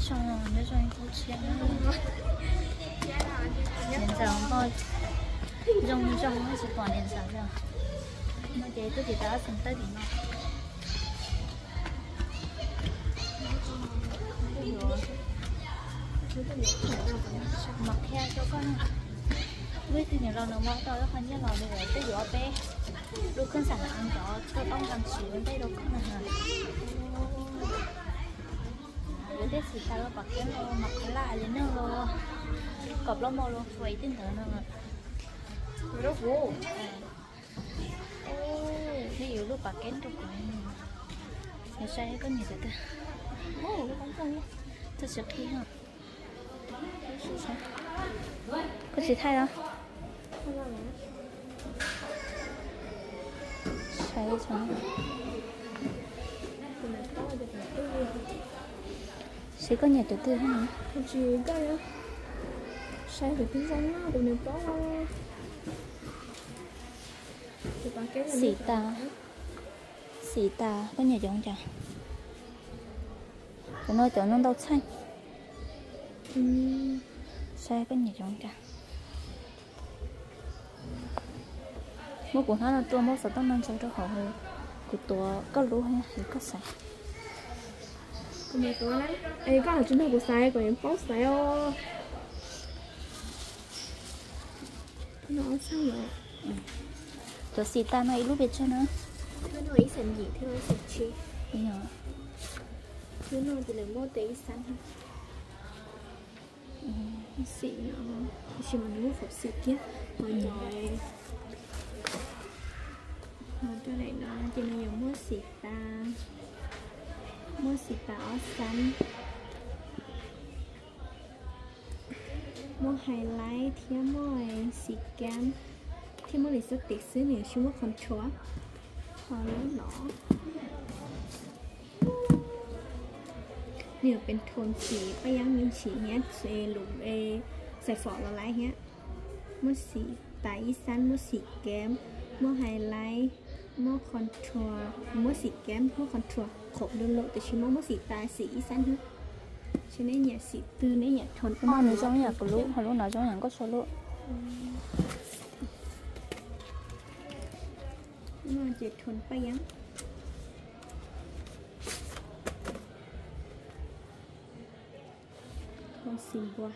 Zoo no, nyob zoo ib qho tshiab. Niam ntxawm npoj zoo zoo tsis pom niam ntxawm lawm. No ces twb tiv tas ob xeem tawj tim no. Mam qhia rau koj na. Muaj ib tug niam laus nws muab tau ib qho nyiaj los nws twb yuav peb lub kheej xam na cov tuaj toob ntej rau koj na. Yuav tej xim tas los pom kev los mas qhov laj li neeg los kom plaub mos los fuais tej ntawd no. Nej yuav lub pas keb rau kuv, nws saib koj nyiam cov twg. Txhob siv qhi no. Koj tsis thaij los? Saib, saib koj nyiam cov twg. Saib cov twg zoo na, tus nws paub. Xim tas, xim tas koj nyiam cov cas? Cov no cov no ntau txheej. Saib koj nyiam cov cas. Muab kuv hnab no tua, muab xov tooj no ntsaws rau hauv, kuv tuav koj lub es koj xaiv. Koj tsis nrog kuv xaiv, kuv yeej paub xaiv os. Cov xim tas no ib lub pes tsawg na? Xim no ces lawv muab tes ib xab. Xim no, tab sis mas nws muab qhov xim kiag, ho cov, ho cov daim no ces nws yuav muab xim tas, muab xim tas ob xab, muab highlight thiab muab xim kab, thiab muab lipstick xwb, nws yuav tsis muab contour. Ho lub no nws yuav pes thoob xim paj yeeb me ntsis thiab, lub xais fom los lawm thiab. Muab xim tas ib xab, muab xim kab, muab highlight, muab contour, muab xim kab, muab contour qhov lub lub, tiam sis muab, muab xim tas xim ib xab xwb. Ces nej nyiam xim twg, nej nyiam thoob no, nws zoo yam kuv lub, ho lub no zoo yam nkauj tshaj lub. Ces thoob paj yeeb, thoob xim npua,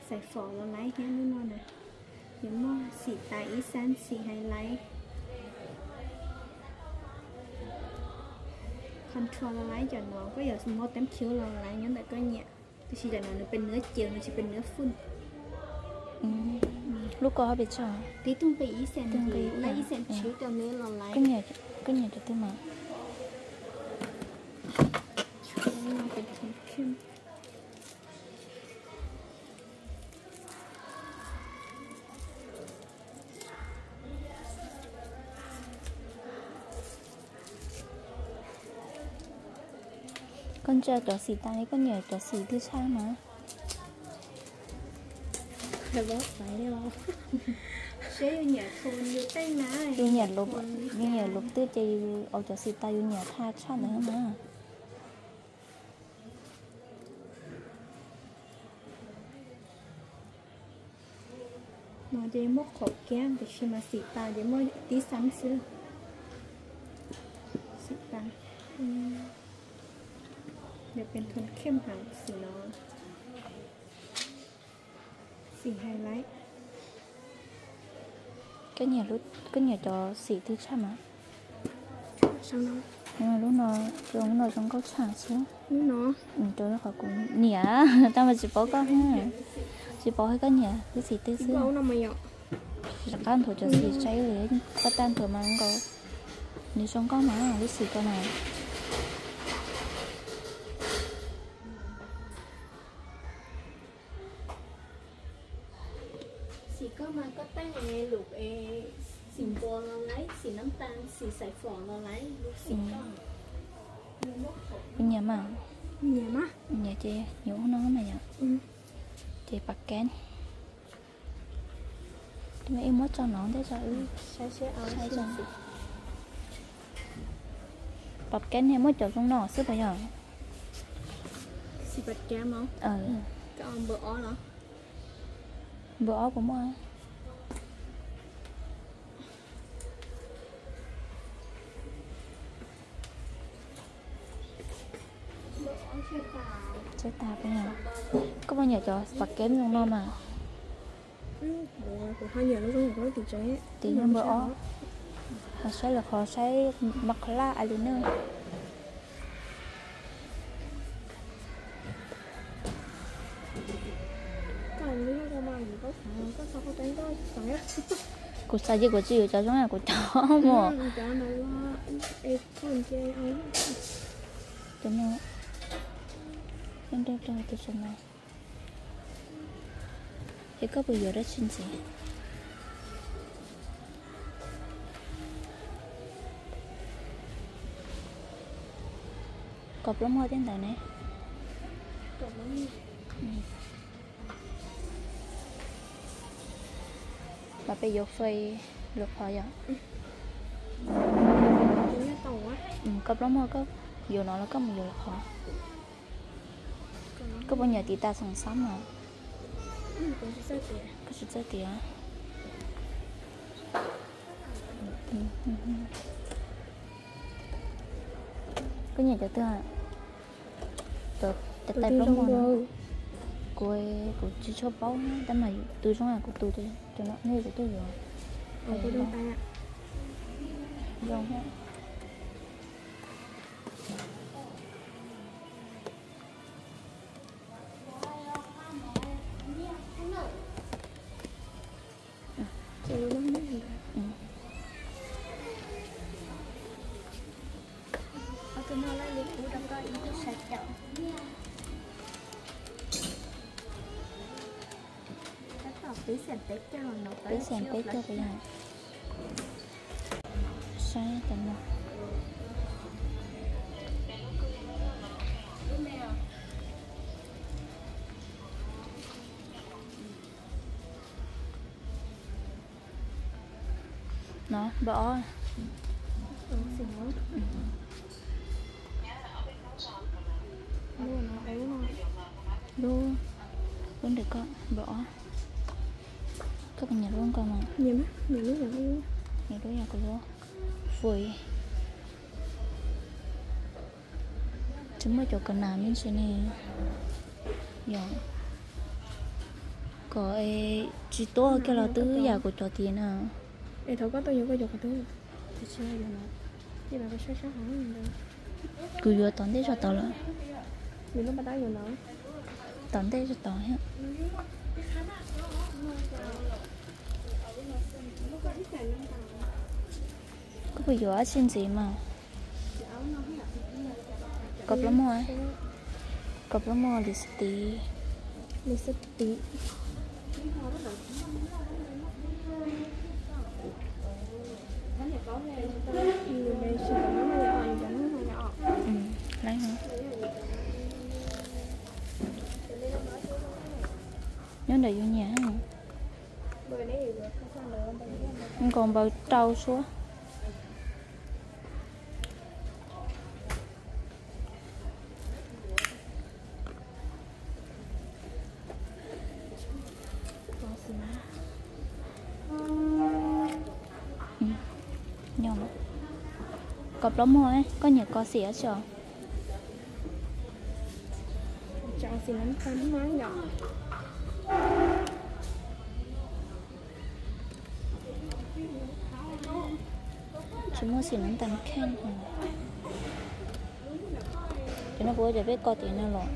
xais fom los lawm thiab lub no na. Yuav muab xim tas ib xab, xim highlight, contour los lawm, cov no koj yuav muab teeb khiv los lawm nyob ntawm koj nyiam. Tab sis cov no nws pes nws cev, nws tsis pes nws fuj. Lub ko hov pes tsawg? Tib tug pes ib xees, ib xees tsib rau nws los lawm. Koj nyiam cov twg mas? Koj ntsia cov xim tas li, koj nyiam cov xim twg tshaj mas? Yus nyiam lub, yus nyiam lub twg ces yus ua cov xim tas yus nyiam tshaj tshaj ntawd mas. No ces muab qhov kiab, tiam sis mas xim tas ces muab tib xab xwb. Xim tas, yuav pes thoob khem heev xim no. Xim highlight. Koj nyiam cov xim twg tshaj mas? Lub no, lub no zoo nkauj tshaj xwb. Rau qhov kuv nyiam, tab mas tsis paub koj, tsis paub koj nyiam lub xim twg xwb. Rov qab nthuav cov xim saib li, koj tag nthuav mas nkaus. Nws zoo nkauj mas lub xim ko mas. Xim koj mas koj teeb lub, xim npua los lawm, xim nab tas, xim xais fom los lawm, lub xim koj. Kuv nyiam mas. Nyiam mas. Nyiam ces nyiam ub no mas yom. Ces pas keb. Tus me ib muab tso no ntej tso wb saib. Pas keb ne muab cov zoo no xwb puas yog? Npawb ob kuv muaj. Tseb tag, koj puas nyiam cov spaghetti zoo no mas? Tim yog npawb ob, ho saib lawv qhov saib mas qhov laj a li na. Kuv xav ces kuv tsis yuav cov zoo kuv cov mus. Cov no, tus no. Es koj puas yuav dab tsi ntxiv? Koj plaub muaj tej ntawd ne. Mas peb yuav fais lwm qhov yom? Koj plaub muaj koj yuav no los koj mus yuav lwm qhov? Koj puas nyiam tiv tas xoom xab mas? Koj tsis txawj tiav. Koj nyiam cov twg? Cov tais tais plaub muag no. Kuv, kuv tsis tshua paub tab mas tus zoo kuv tus, tus no nej kuv tuaj yuav. Zoo. Peb xees peb caug pes yog. Saib cov no. No npawb ob. Lub, lub ntawm koj npawb ob. Koj puas nyiam lub ko mas? Nyiam lub yog kuv lub. Fui. Tsis muaj cov kawm nas me ntsis ne. Yog kom tsis tuaj kiag los twb yam kuv cov tid na. Kuv yuav tom ntej tso tod lawm. Tom ntej tso tod thiab. Koj puas yuav dab tsi ntxiv mas? Koj plaub muaj, koj plaub muaj lipstick. Nyob ntawm yus nyiam. Nkaus npaws rau suab. Koj plaub muaj, koj nyiam koj xim dab tsi os? Tsis muaj xim no tas kheej. Cov no kuv ua cov peb ko tim no los.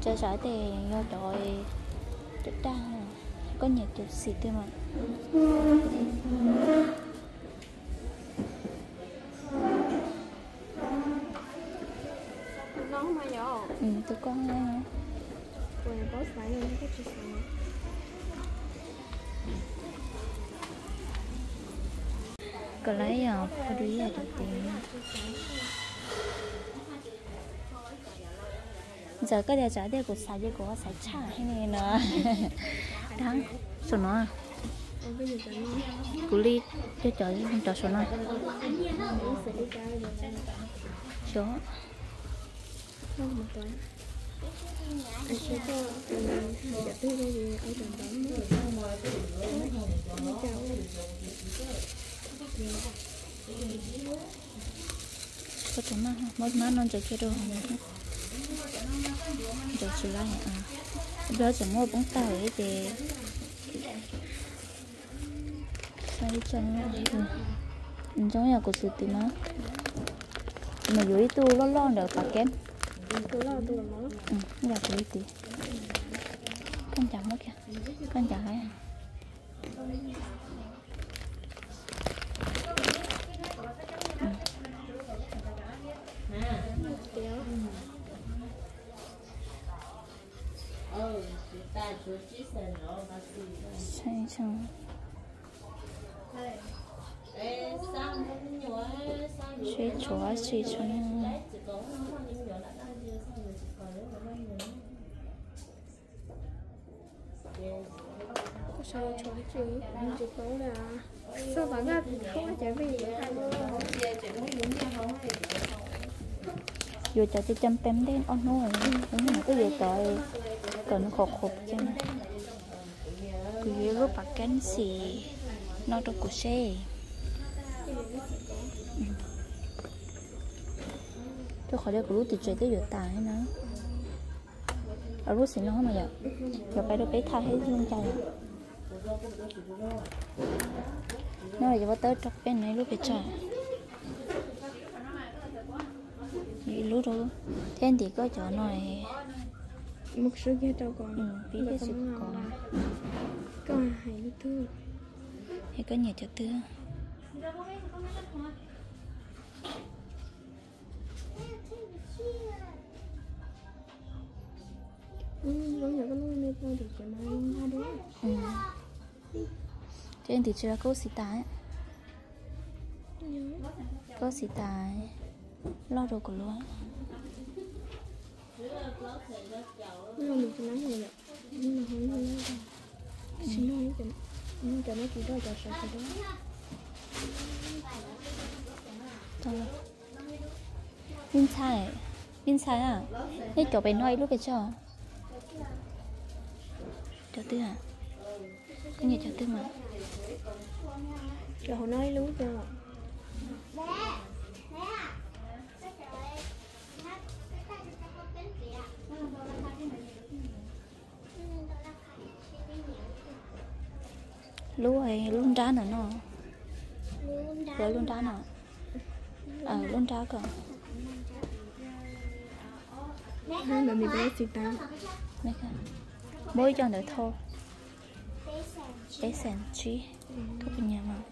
Tsa sav tes yog cov, cov daj, koj nyiam cov xim twg mas. Tus koj. Koj laib yog pha dui yog cov tid. Ntxawm koj tias tsav tias kuv xaiv ces kuv xaiv tshaj heev li no. Dab, saum no. Kuv li coj cov, cov saum no. Xyov. Koj tsuas maj, muab mab no ntsaws kiag rau hauv no. Ntsaws tsis laib, nplob tseem muaj poob tag ces ntsoov yog kuv xwb tim no. Nws yuav ib tug loj loj ntawm pas keb. Yog kuv li tim. Koj ncav muab kiag, koj ncav laib. Seb tshuav tsis tshuav. Yuav cov cam pem ntej ob hnub, hnub no kuj yuav cov kom nws qhuav qhuav cam. Kuv yuav ib lub pas keb xim no rau kuv seb. Rau qhov tias kuv lub tim tsev twb yuav tas na. Lub xim no mas yom, yuav pab rau peb thaj hib zoo cai. No yuav muab tawb rau peb no ib lub pes tsawg. Ib lub rau, thiab ntim koj cov no. Pib thiab xwb ko. Es koj nyiam cov twg? Ces ntim tsis los koj xim tas, koj xim tas loj rau kuv lub. Ib ntxhais, ib ntxhais, nej cov pem no ib lub pes tsawg? Cov twg? Koj nyiam cov twg mas? Cov hauv no ib lub. Lub, lub nrab ntawm no. Lub nrab no. Lub nrab ko. Muab ib co ntawd thauj. Peb xees tsib. Koj puas nyiam mas?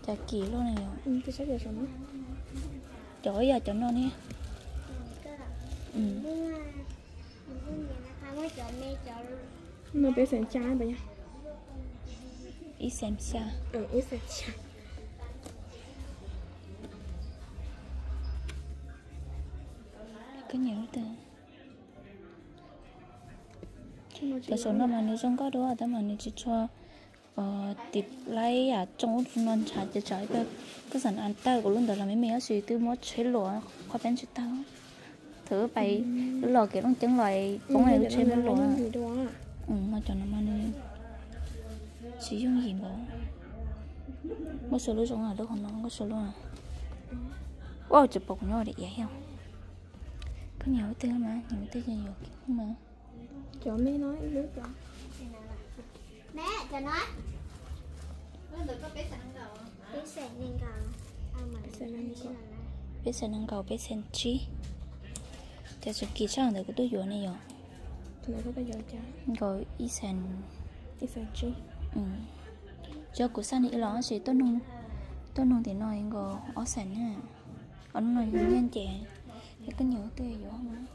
Cov kim loj na yom. Cov yog cov no ne. No peb xees xya. Ib xees xya. Koj nyiam lub twg? Cov saum no mas nws zoo nkauj dua tab mas nws tsis tshua tiv laib yam tsoom ub no ntshav ces tsam ib pliag koj xam tawg kuv lub ntawd los me me tab sis twb muab tsheb luam qhov peb tsis tawg. Thaum wb pais los kev looj ceeb los poob tsheb muab luam. No cov no mas nws tsis yooj yim npaum. Nkauj Suav lub zoo, lub hauv no Nkauj Suav lub. Ua tsis pom kuv nyob ua daim iav thiab. Koj nyiam lub twg mas, nyiam lub twg ces yuav mas. Cov me no ib lub cov. Peb xees nees nkaum, peb xees tsib. Cov tseem kim sab ntawd kuv twb yuav ne yom. Nkaum ib xees. Cov kuv xaj ni ib los tab sis tuaj nug tim no nkaum ob xees na. Ob lub no yog nyiaj nce, es koj nyiam lub twg yuav mas.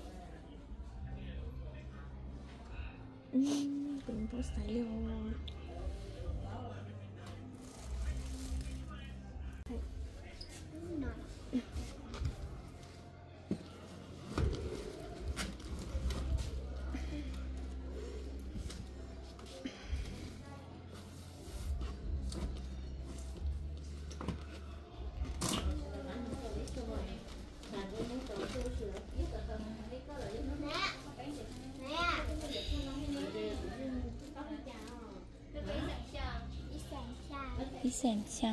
Xees xya.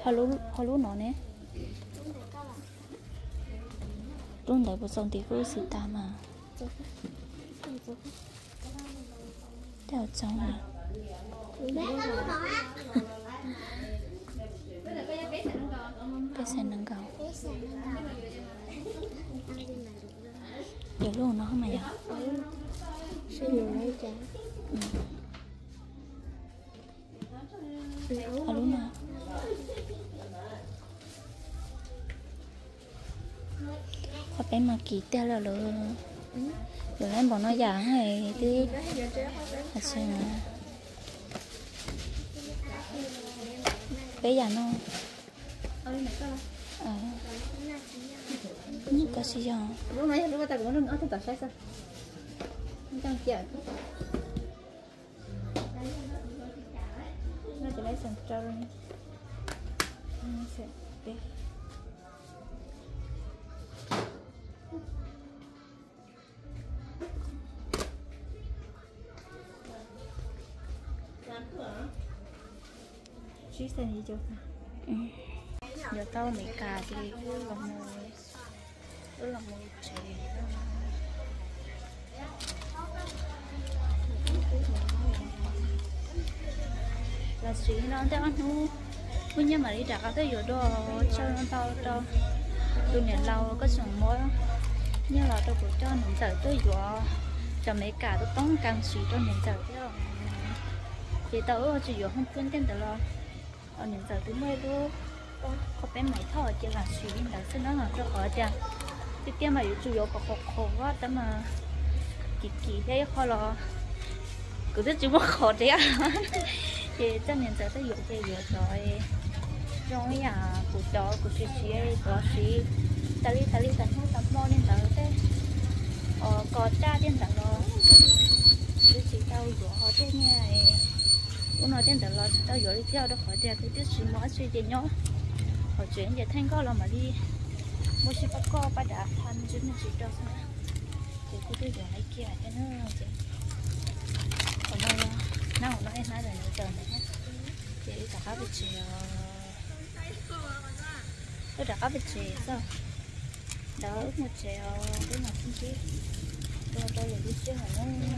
Ho lub no ne? Lub ntawd puas txaus nti kuj xwb tas mas. Tej txaus na. Peb xees nees nkaum. Yuav lub no mas yog. Lub no. Qhov peb mas kim tiag lawm lawm. Yuav lawv npaum no yam twb. Peb yam no. Koj tsis yog. Yuav tau Amelikas ces wb los mus, wb los mus tsev. Los siv no tej ob hnub, kuv nyiaj mam li rov qab tuaj yuav dua, tsaug ntau rau tus niam laus koj tseem muab nyiaj los rau kuv coj niam ntxawm tuaj yuav cov Amelikas toob kas siv rau niam ntxawm thiab. Ces tau wb tsis yuav hoob pub tej ntawd los niam ntxawm twb muaj ib lub qhov peb Maiv Thoj ces lam siv li ntawd xwb na, rau qhov tias tiag tiag mas yuav tsum yuav kom qhuav qhuav tab mas kim kim thiab ib qho los kuv twb tsis muaj qhov thiab. Ces coj niam ntxawm tuaj yuav ces yuav cov zoo ib yam kuv cov kuv siv siv cov siv tas li tas li tas hnub tas hmo li ntawd tej, kos tsaj tej ntawd los twb tsis tau yuav, ho tej niag ub no tej ntawd los tsis tau yuav li thiab, rau qhov tias kuv twb tsis muaj dab tsi ces nyob hauv tsev ces theej nkauj los mam li muaj sib pab koj pab dav pha me ntsis me ntsis rau xwb na. Ces kuv twb yuav lawm kiag thiab na. Ces qhov no, hnab hauv no ib hnab ntawm niam ntxawm ntawd, ces wb rov qab pem tsev os. Wb rov qab pem tsev xwb. Ntawd wb mus tsev os, wb mam sib ntsib dua rau lwm lub sij hawm na.